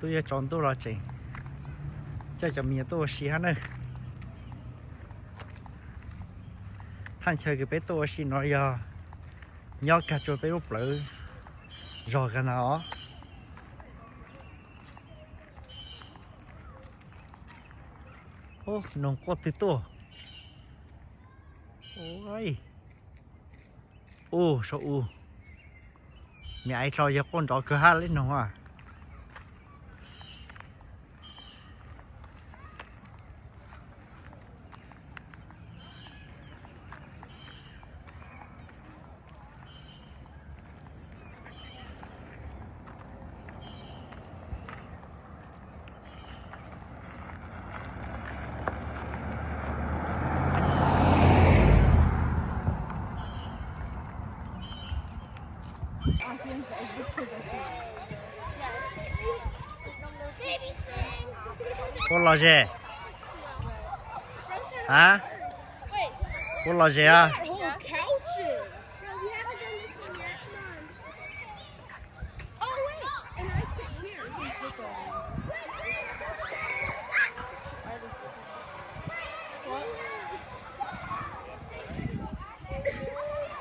Twb yuav tsaus ntuj los tseem coj cov me nyuam tuaj ua si hab na. Thaj chaw kws peb tuaj ua si no yog nyob kag rua peb lub plawv zog kag ntawd os. Noog quaj twg tuaj. Ub, saum u. Niam ais dlau yog quaj nrov kawg hab li noog a. Puab lom zem? A, puab lom zem a?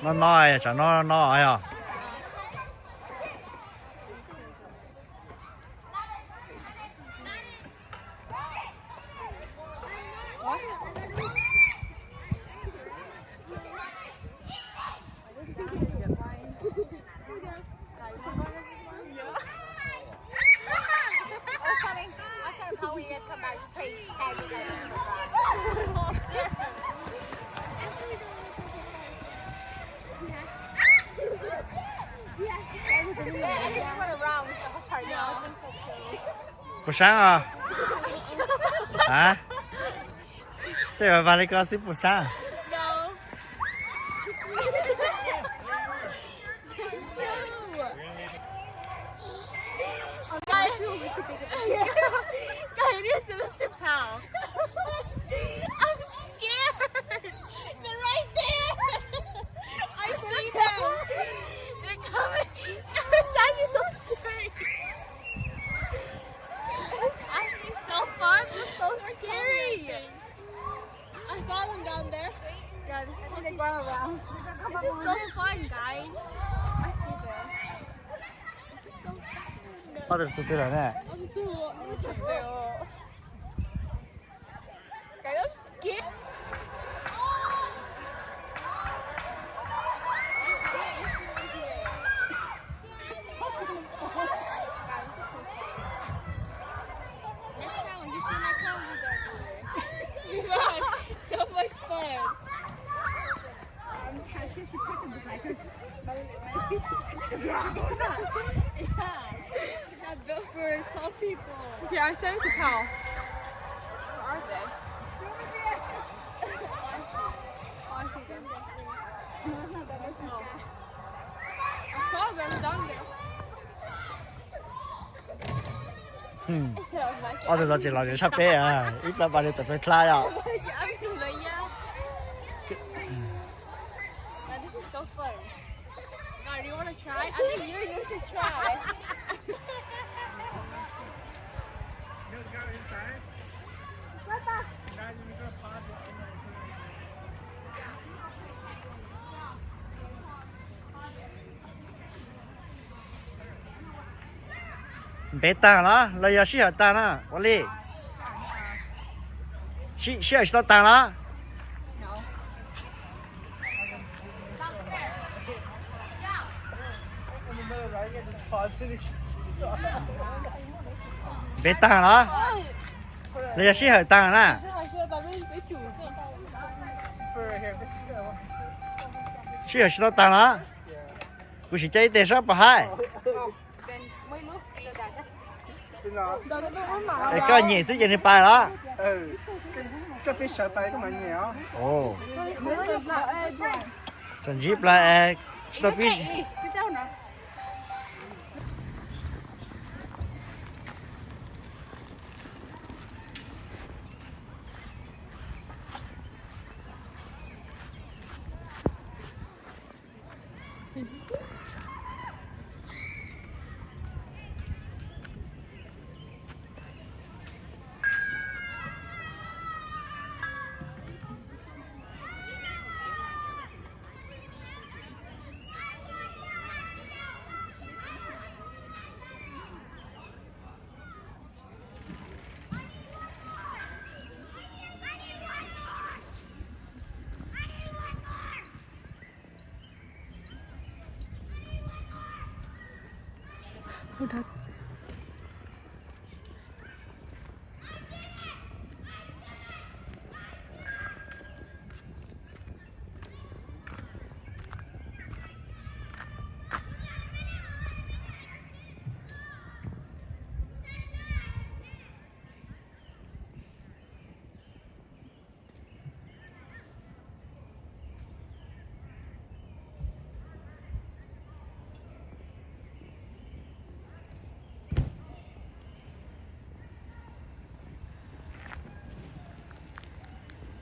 No no, tsam no no yog. Puas saab os? A, tej vas vas li ko xwb puas saab? Guys, guys, this is too pow. I'm scared. They're right there. I see them. They're coming. It's actually so scary. It's actually so fun. It's so scary. I saw them down there. Yeah, this is so fun, guys. I see them. Ob tug txug twg lawm ne? Guys, I'm scared. Next time, you should not come with us. So much fun. Yeah. Not built for tall people. Okay, I said it's a cow. Where are they? Oh, I see them. I saw them down there. Ob tug no tseem lom zem tshaj peb, ib plab pas li tawm peb dlab yom. Now this is so fun. Now, do you want to try? I think you, you should try. Ntev taag los los yog sij hawm taag na ua li? Sij hawm tsis tau taag los? Ntev taag los los yog sij hawm taag na? Sij hawm tsis tau taag los? Kuv sim coj ib teg saib puas haib. Es koj nyem xwb ces nws pais los? Tsom ntsib plaws es tsis tau pib.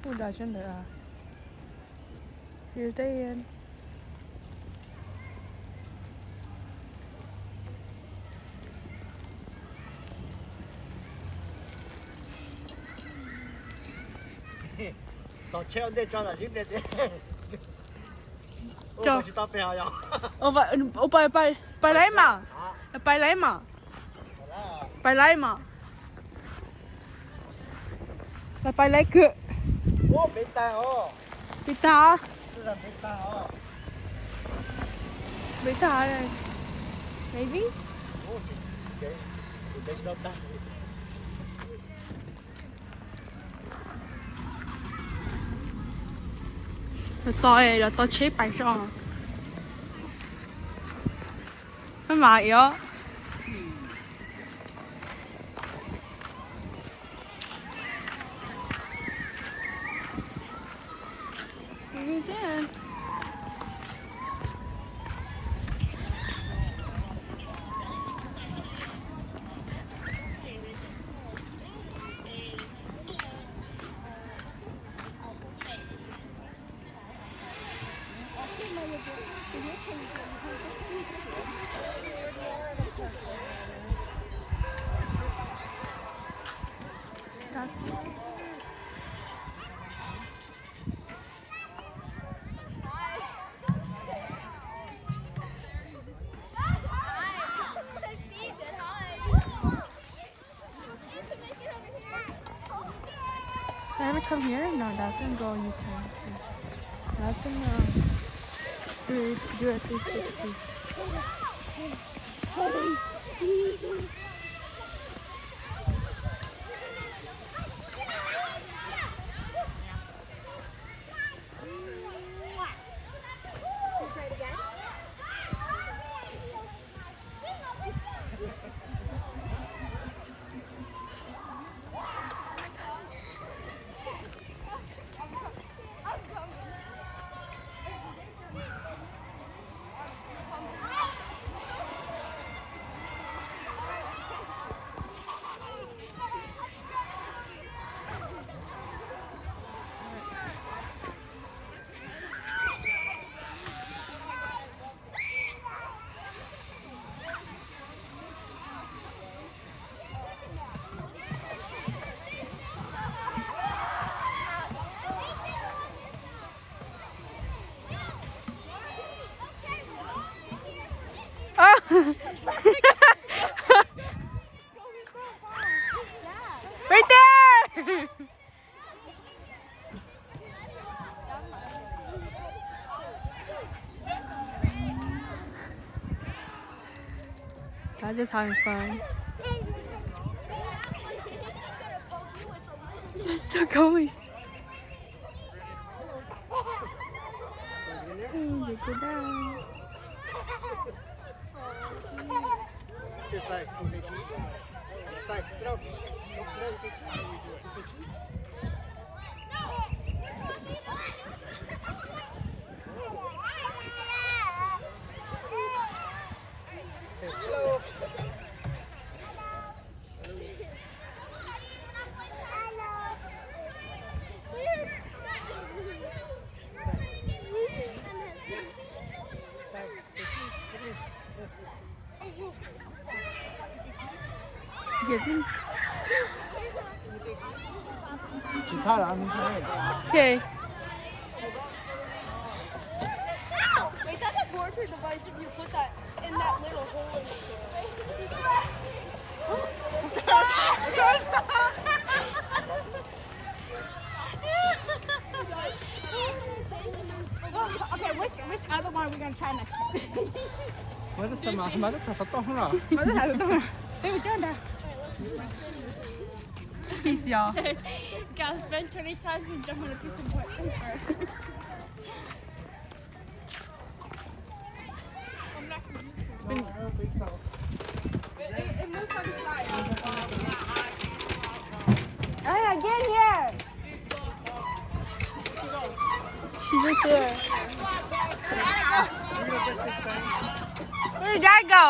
Ua dog sab ntawd. You're staying. Tos tsheb ua ntej tso, lam zib pliag tias. Ua tsis tau pem os yog. Ua pais, pais, pais laiv mas. Pais laiv mas. Pais laiv mas. Pais laiv kawg. Pem tag. Pem tag. Maybe. Los tos, los tos tsheb pais tso. Maj mam ib. Did I ever come here? No, that's gonna go U-turn. That's gonna, um, three, do a three sixty. Right there! They're just having fun. They're still going. Hey, look at that. Okay. Wait, that's a torture device if you put that in that little hole in the chair. Okay, which which other one are we gonna try next? Mas twb txog xov tooj los. Mas twb txog xov tooj los. Ej, mus coj nrag. Peace, y'all. Gotta spend twenty times and jump on a piece of wood. Hey, get here. She's right there. Where did Dad go?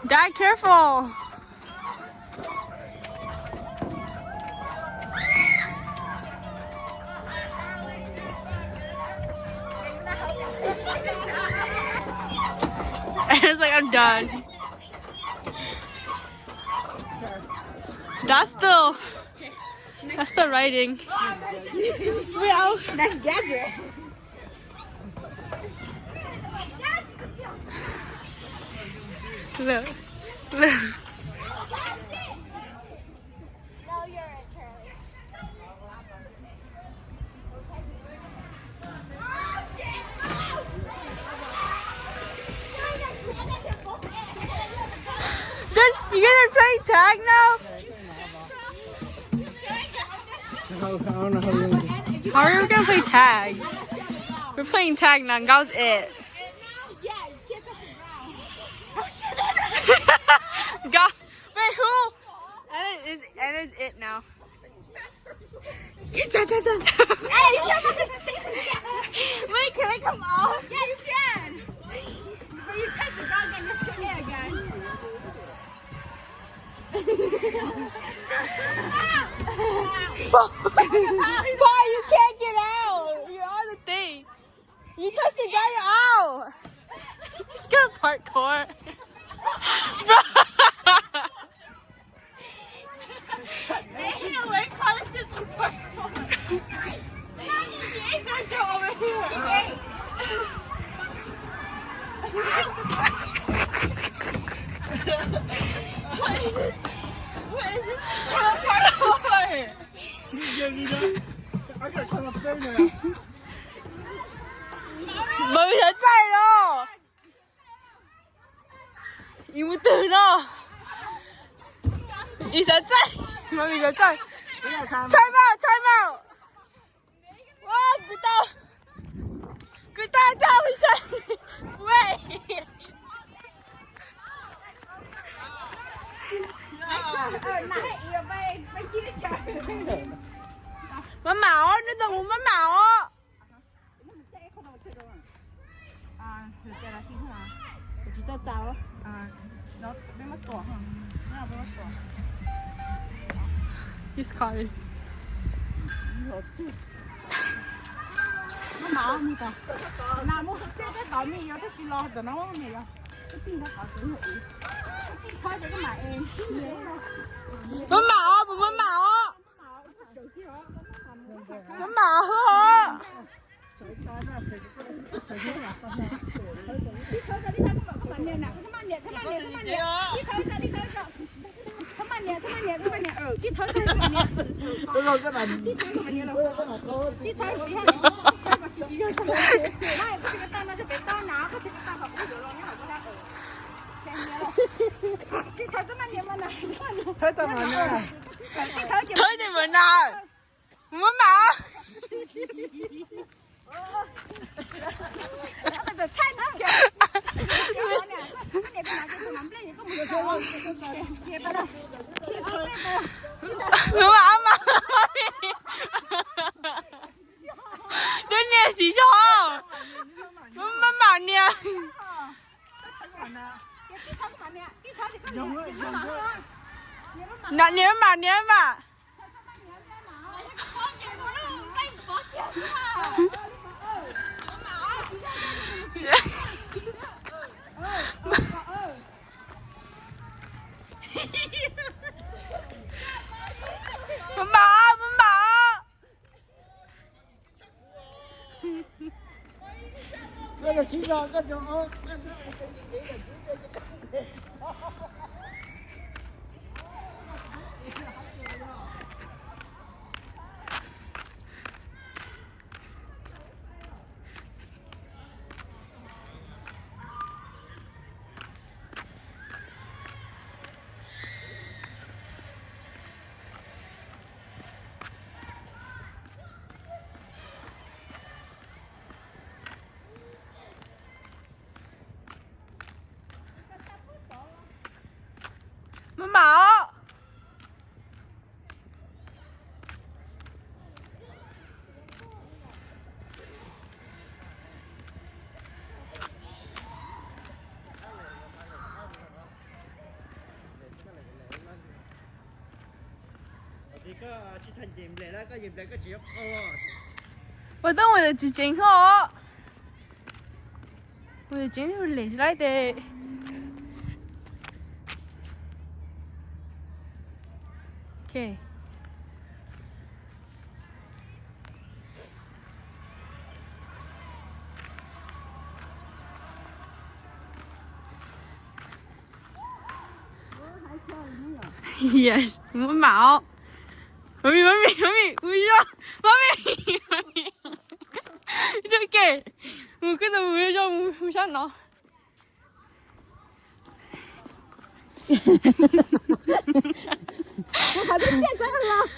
Dad, careful. It's like, I'm done. That's still, that's still riding. Well, next gadget. Look, look. Dude, you guys are playing tag now? How are we gonna play tag? We're playing tag now. That was it. God, wait, who? Anna is, Anna's it now. Hey, you can't fucking see me. Wait, can I come off? Yeah, you can. But you touched the dog and you're sitting there again. Paul, you can't get out. You're on the thing. You touched the guy out. He's gonna parkour. Bro. What is this? What is this? Parkour! Mus sawv tsees los. Ib mus twg no? Ib sawv tsees, mus sawv tsees. Time out, time out. Ua, kuv tau, kuv tau coj mus sawv. Wait. Maj mam os, nej tau mus maj mam os. Use cars. Maj mam os, maj mam os. Maj mam os. Thawb tau mas na. Thawb tau mas na. Muab mam. Muab mam mas. Nws niam siv zog. Muab mam niam. Niam, niam mam, niam mam. Maj mam, maj mam. Maj mam os. Ua tub mus tsis tseev os. Mus tseev lem tsis laib tes. Yes, maj mam os. Mami, mami, mami, mus zog. Mami, mami. Coj kev. Mus kwj tau mus zog, mus sab no. Mus qhov tiag tiag txog los,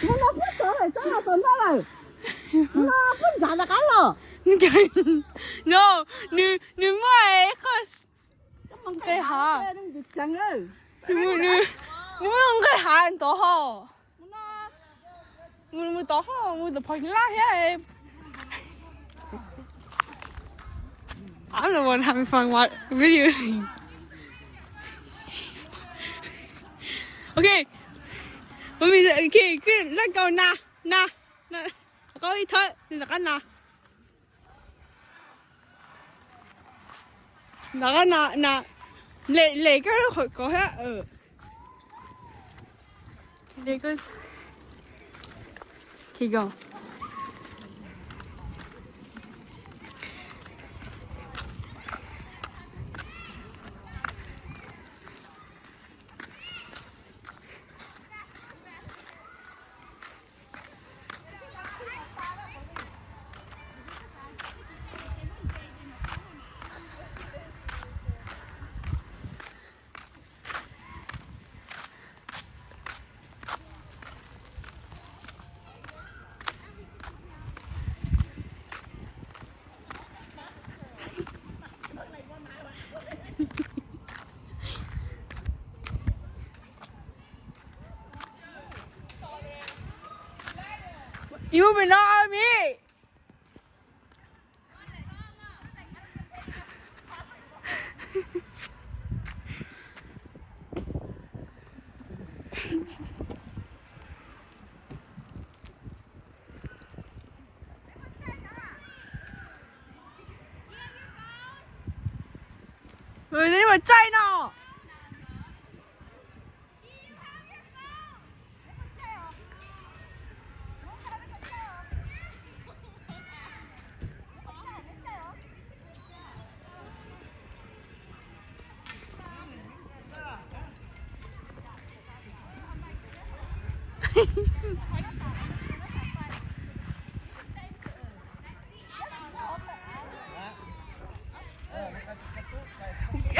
mus no puag tod lawm, txog los tom no lawm. Mus no puag nrad rov qab los. No, nws, nws muaj qhov nqe hav. Nws, nws muaj nqe hav tod ho. Mus, mus tod ho, mus tom parking lot thiab. I'm the one having fun wa- videoing. Ok. Mami, ok, let go, na, na, na. Koj ib thawb, nws rov qab na. Rov qab na, na. Lem, lem koj lub qhov kov thiab. Lem koj. Keep going. Ib mus pem no, Mim. Mus tsaij no.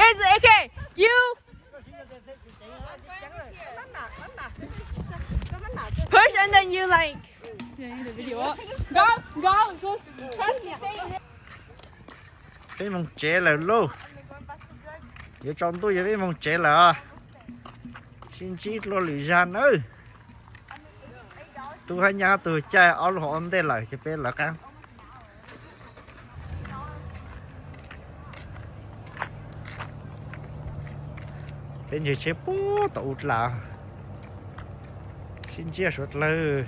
It's okay. You push and then you like. Go, go, go. Press the thing. Peb moog tsev lawm lauj. Yuav tsaus ntuj yog peb moog tsev lawm os. Sib ntsib dlua lwm zag nawb. Tub hab nyab tug caij ob lub hauv ntej lawm ces peb lawv qaab. Peb ntseg tsheb puag tom u dlav, sib ntsib suav dlawg.